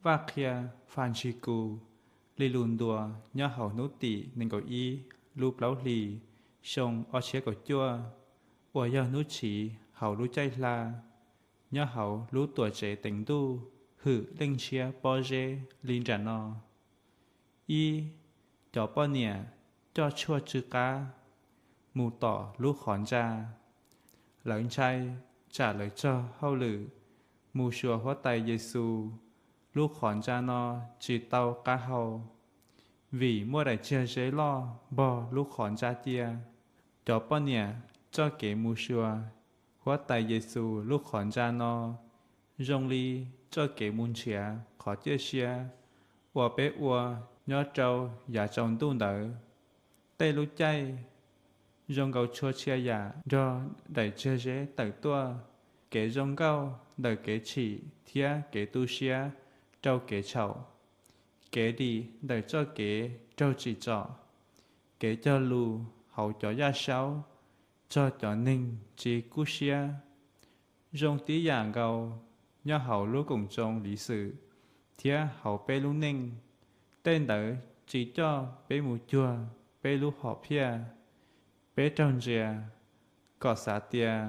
Vaj Qhia Fas Ntshis Kus li lus ntuas nyob hauv hnub tim nees nkaum ib lub plaub hlis xyoo ob txhiab kaum cuaj, uas yog hnub chiv hauv lub caij hla, nyob hauv lub Tuam Tsev Teev Ntuj hwm Leej Ntshiab Pob Zeb li nram no: Ib, cov poj niam coj tshuaj tsw qab mus tom lub qhov ntsa. Lawv ntshai tsam lawv txog hauj lwm mus xyuas Huab Tais Yes Xus lub qhov ntsa no tsis tau qab hau, vim muaj daim txiag zeb loj npog lub qhov ntsa cia. Cov poj niam txoj kev mus xyuas Huab Tais Yes Xus lub qhov ntsa no zoo li txoj kev mus nrhiav qhov ciaj sia uas peb ua nyob rau yav tsaus ntuj ntawd. Tej lub caij, zoo nkaus txhua txhia yam nrog daim txiag zeb tawm tuaj: kev zoo nkauj ntawm kev tshim thiab kev tu siab raug kev txhaum, kev dim ntawm txoj kev raug tsim txom, kev cog lus hauv cov yaj saub txog cov neeg tsis kub siab. Zoo tib yam nkaus nyob hauv lub Koom Txoos Liv Xwm thiab hauv peb lub neej, tej ntawd tsis coj peb mus cuag peb lub hom phiaj. Peb raug ntsia kom xav tias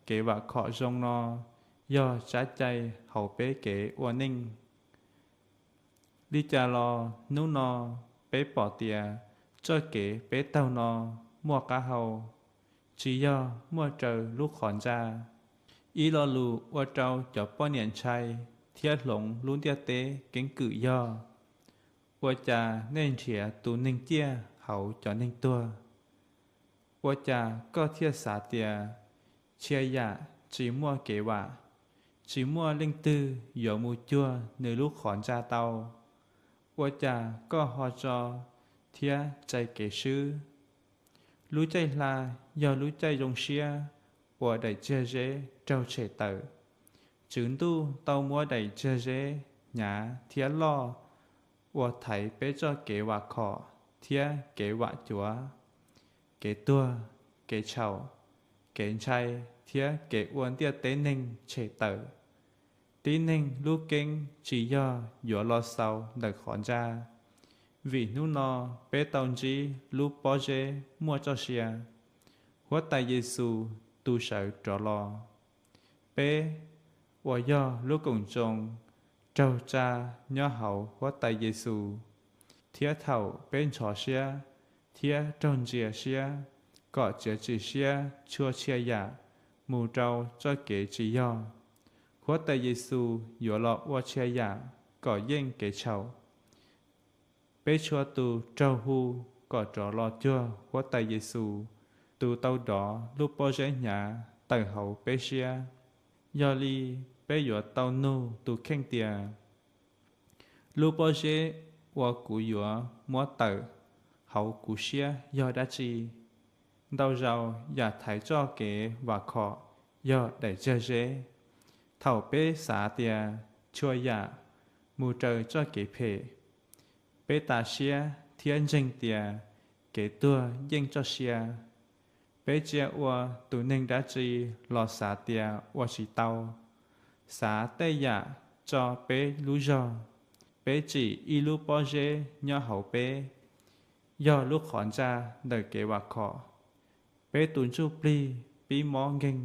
kev vam khom zoo no yog tsab cai hauv peb kev ua neej. Li cas los hnub no peb pom tias txoj kev peb taug no muaj qab hau, tsis yog muaj raws lub qhov ntsa. Ib lo lus ua rau cov poj niam ntshai thiab hloov lub ntiaj teb keeb kwm yog: Ua cas nej nrhiav tus neeg ciaj hauv cov neeg tuag? Ua cas koj thiaj xav tias txhia yam tsis muaj kev vam, tsis muaj leej twg yuav mus cuag nws lub qhov ntsa tau? Ua cas koj ho tso thiab tsai kev swb? Lub caij hla yog lub caij zoo siab uas daim txiag zeb raug tshem tawm. Tswv Ntuj tau muab daim txiag zeb hnyav thiab loj uas thaiv peb txoj kev vam khom thiab kev vam cuav, kev tuag, kev txhaum, kev ntshai thiab kev ua ntiaj teb neeg tshem tawm. Tib neeg lub keeb tsis yog yuav los xaus ntawm qhov ntsa, vim hnub no peb tau ntsib lub pob zeb muaj txoj sia, Huab Tais Yes Xus tus sawv rov los. Peb, uas yog lub Koom Txoos, raug tsa nyob hauv Huab Tais Yes Xus, thiab thaum peb ntxhov siab thiab raug ntxias siab kom txiav txim siab txhua txhia yam mus rau txoj kev tsis yog, Huab Tais Yes Xus yuav los ua txhia yam kom yeej kev txhaum. Peb txhua tus raug hu kom rov los cuag Huab Tais Yes Xus, tus tau dov lub pob zeb hnyav tawm hauv peb siab. Yog li, peb yuav tau nug tus kheej tias: Lub pob zeb uas kuv yuav muab tawm hauv kuv siab yog dab tsi? Ntau zaus yam thaiv txoj kev vam khom yog daim txiag zeb. Thaum peb xav tias txhua yam mus raws txoj kev phem, peb tas siab thiab ntseeg tias kev tuag yeej txoj sia. Peb tsia ua tus neeg dab tsi los xav tias ua tsis tau. Xav tej yam tso peb lub zog, peb tsim ib lub pob zeb nyob hauv peb, yog lub qhov ntsa ntawm kev vam khom. Peb tus ntsuj plig pib mob nkeeg,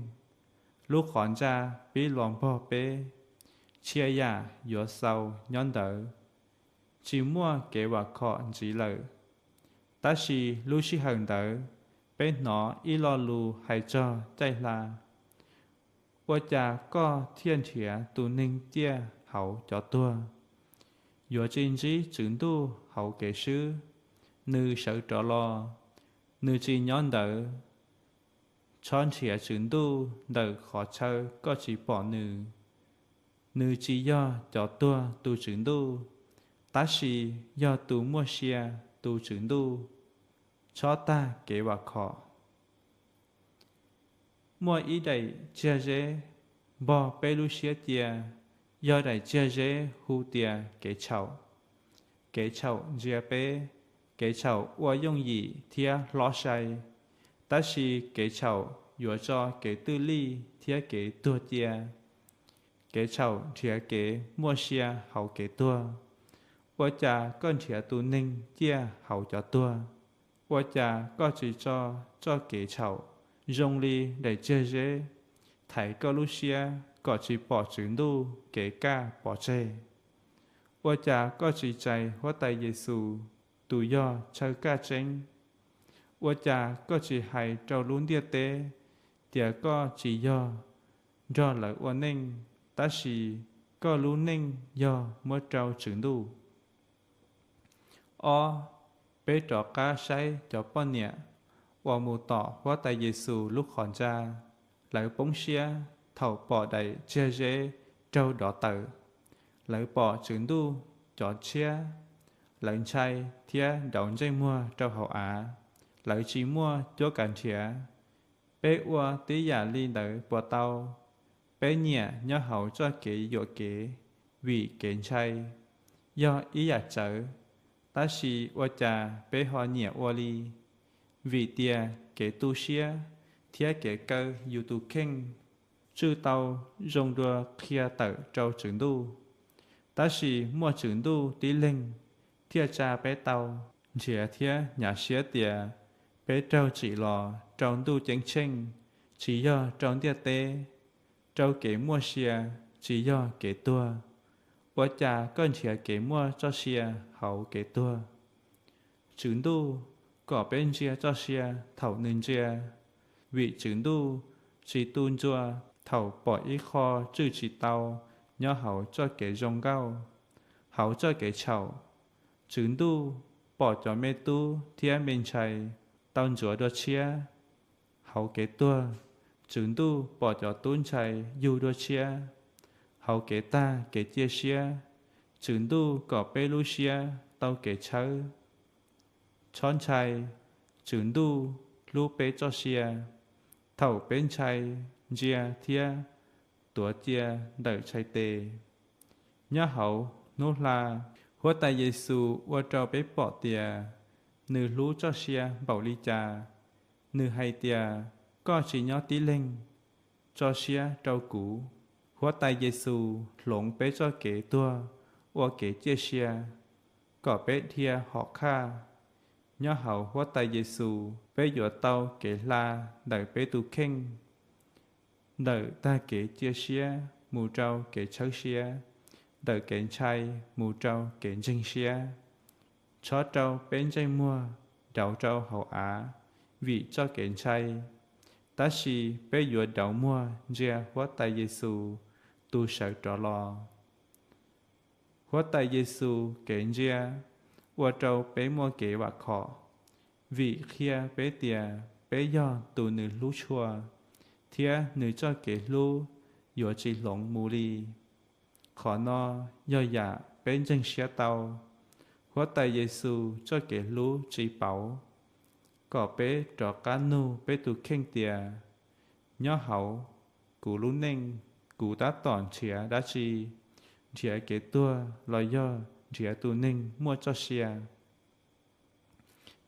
lub qhov ntsa pib los npog peb, txhia yam yuav xaus nyob ntawd, tsis muaj kev vam khom ntxiv lawm. Tab sis lub sij hawm ntawd, peb hnov ib lo lus hais txog caij hla: Ua cas koj thiaj nrhiav tus neeg ciaj hauv cov tuag? Yuav tsis ntsib Tswv Ntuj hauv kev swb, nws sawv rov los, nws tsis nyob ntawd. Txhob nrhiav Tswv Ntuj ntawm qhov chaw koj tsis pom nws. Nws tsis yog cov tuag tus Tswv Ntuj, tab sis yog tus muaj sia tus Tswv Ntuj. Txhob tag kev vam khom. Muaj ib daim txiag zeb npog peb lub siab cia, yog daim txiag zeb hu tias kev txhaum. Kev txhaum ntsia peb, kev txhaum ua yooj yim thiab hlob sai, tab sis kev txhaum yuav tso kev twj lij thiab kev tuag cia. kev txhaum nrhiav kev muaj sia hauv kev tuag? Ua cas koj nrhiav tus neeg ciaj hauv cov tuag? Ua cas koj tsis tso txoj kev txhaum zoo li daim txiag zeb thaiv koj lub siab kom tsis pom Tswv Ntuj kev kaj pov tseg? Ua cas koj tsis txais Huab Tais Yes Xus, tus yog chaw kaj tseeb? Ua cas koj tsis hais rau lub ntiaj teb tias koj tsis yog nrog lawv ua neej, tab sis koj lub neej yog muab rau Tswv Ntuj? Ob, peb rov qab saib cov poj niam uas mus tom Huab Tais Yes Xus lub qhov ntxa. Lawv poob siab thaum pom daim txiag zeb raug dov tawm. Lawv pom Tswv Ntuj cov tshiab. Lawv ntshai thiab dauv ntsej muag rau hauv av. Lawv tsis muaj cuab kav nrhiav. Peb ua tib yam li ntawd puas tau? Peb nyiam nyob hauv txoj kev yuam kev vim kev ntshai yog ib yam txawv, tab sis ua cas peb ho nyiam ua li? Vim tias kev tu siab thiab kev kaw yus tus kheej tswj tau zoo dua qhia tawm rau Tswv Ntuj. Tab sis muaj Tswv Ntuj tib leeg thiaj tsa peb tau nrhiav thiab hnyav siab tias peb raug tsim los rau Ntuj Ceeb Tsheej, tsis yog rau ntiaj teb, rau kev muaj sia, tsis yog kev tuag. Ua cas koj nrhiav kev muaj txoj sia hauv kev tuag? Tswv Ntuj kom peb ntsia txoj sia thaum nws ntsia, vim Tswv Ntuj tsis tu ntsuag thaum pom ib qho tswj tsis tau nyob hauv txoj kev zoo nkauj. Hauv txoj kev txhaum, Tswv Ntuj pom cov me tub thiab me ntxhais tau ntxuav dua tshiab. Hauv kev tuag, Tswv Ntuj pom cov tub ntxhais yug dua tshiab. Hauv kev tag kev cia siab, Tswv Ntuj kom peb lub siab tau kev txhawb. Txhob ntshai, Tswv Ntuj hlub peb txoj sia thaum peb ntshai, ntsia thiab tuav cia ntawm txhais tes. Nyob hauv hnub hla, Huab Tais Yes Xus ua rau peb pom tias nws hlub txoj sia npaum li cas. Nws hais tias, Koj tsis nyob tib leeg, tso siab rau kuv. Huab Tais Yes Xus hloov peb txoj kev tuag ua kev ciaj sia, kom peb dhia hom qhaj. Nyob hauv Huab Tais Yes Xus, peb yuav tau kev hla ntawm peb tus kheej, ntawm tag kev cia siab mus rau kev txhawb siab, ntawm kev ntshai mus rau kev ntseeg siab. Txhob rau peb ntsej muag dauv rau hauv av vim txoj kev ntshai, tab sis peb yuav dauv muag ntsia Huab Tais Yes Xus tus sawv rov los. Huab Tais Yes Xus kev ntsia ua rau peb muaj kev vam khom, vim qhia peb tias peb yog tus nws hlub tshua, thiab nws txoj kev hlub yuav tsis hloov mus li. Qhov no yog yam peb ntseeg siab tau. Huab Tais Yes Xus txoj kev hlub tsis pauv, kom peb rov qab nug peb tus kheej tias, Nyob hauv kuv lub neej, kuv tab tom nrhiav dab tsi? Nrhiav kev tuag los yog nrhiav tus neeg muaj txoj sia?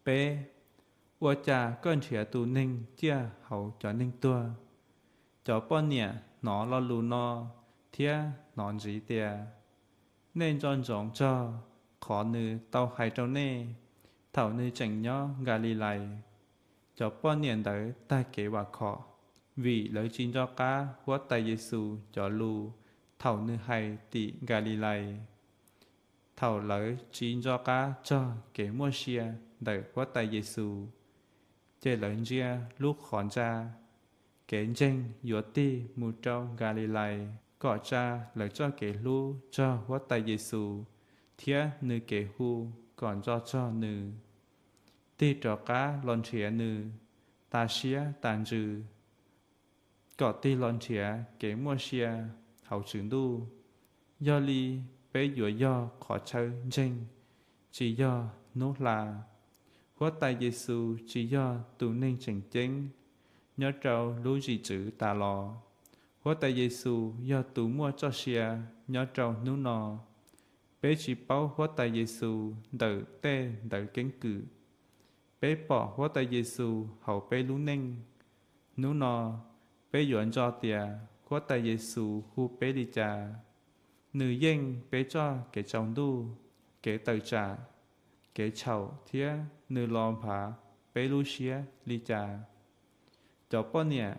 Peb, ua cas koj nrhiav tus neeg ciaj hauv cov neeg tuag? Cov poj niam hnov lo lus no thiab hnov ntxiv tias, Nej nco ntsoov txog qhov nws tau hais rau nej thaum nws tseem nyob Nkas Lis Lais. Cov poj niam ntawd tag kev vam khom, vim lawv tsis nco qab Huab Tais Yes Xus cov lus thaum nws hais tim Nkas Lis Lais. Thaum lawv tsis nco qab txog kev muaj sia ntawm Huab Tais Yes Xus, ces lawv ntsia lub qhov ntxa. Kev ntseeg yuav tig mus rau Nkas Lis Lais kom tsa lawv txoj kev hlub txog Huab Tais Yes Xus thiab nws kev hu kom nco txog nws, tig rov qab los nrhiav nws tas siab tas ntsws, kom tig los nrhiav kev muaj sia hauv Tswv Ntuj. Yog li, peb yuav yog qhov chaw ntseeg, tsis yog hnub hla. Huab Tais Yes Xus tsis yog tus neeg tseem ceeb nyob rau lub zim tswv tas los. Huab Tais Yes Xus yog tus muaj txoj sia nyob rau hnub no. Peb tsis paub Huab Tais Yes Xus ntawm tej ntawv keeb kwm. Peb pom Huab Tais Yes Xus hauv peb lub neej. Hnub no, peb yuav nco tias Huab Tais Yes Xus hu peb li cas? Nws yeej peb txoj kev tsaus ntuj, kev tawm tsam, kev txhaum thiab nws los nphav peb lub siab li cas? Cov poj niam,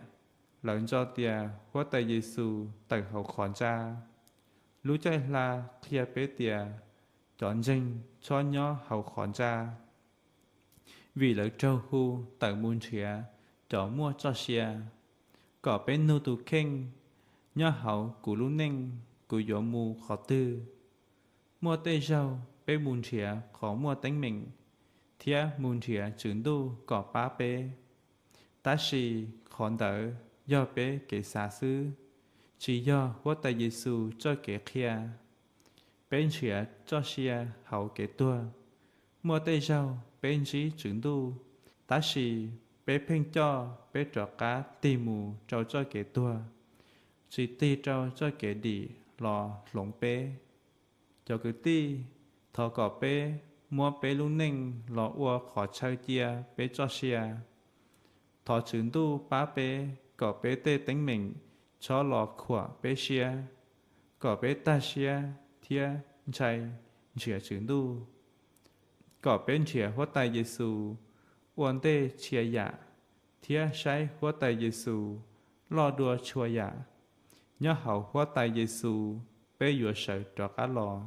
lawv ntso tias Huab Tais Yes Xus tawm hauv qhov ntsa. Lub caij hla qhia peb tias cov ntseeg txhob nyob hauv qhov ntsa, vim lawv raug hu tawm mus nrhiav cov muaj txoj sia. Kom peb nug tus kheej, nyob hauv kuv lub neej kuv yuav mus qhov twg? Muaj tej zaug peb mus nrhiav qhov muaj teeb meem thiab mus nrhiav Tswv Ntuj kom pab peb, tab sis qhov ntawd yog peb kev xav xwb, tsis yog Huab Tais Yes Xus txoj kev qhia. Peb nrhiav txoj sia hauv kev tuag. Muaj tej zaug peb ntsib Tswv Ntuj, tab sis peb pheej coj peb rov qab tig mus rau txoj kev tuag, tsis tig rau txoj kev dim los hloov peb. Cov kwv tij, thov kom peb muab peb lub neej los ua qhov chaw cia peb txoj sia. Thov Tswv Ntuj pab peb kom peb tej teeb meem txhob los khuam peb siab, kom peb tag siab thiab ntshai nrhiav Tswv Ntuj, kom peb nrhiav Huab Tais Yes Xus ua ntej txhua yam thiab saib Huab Tais Yes Xus loj dua txhua yam. Nyob hauv Huab Tais Yes Xus peb yuav sawv rov qab los.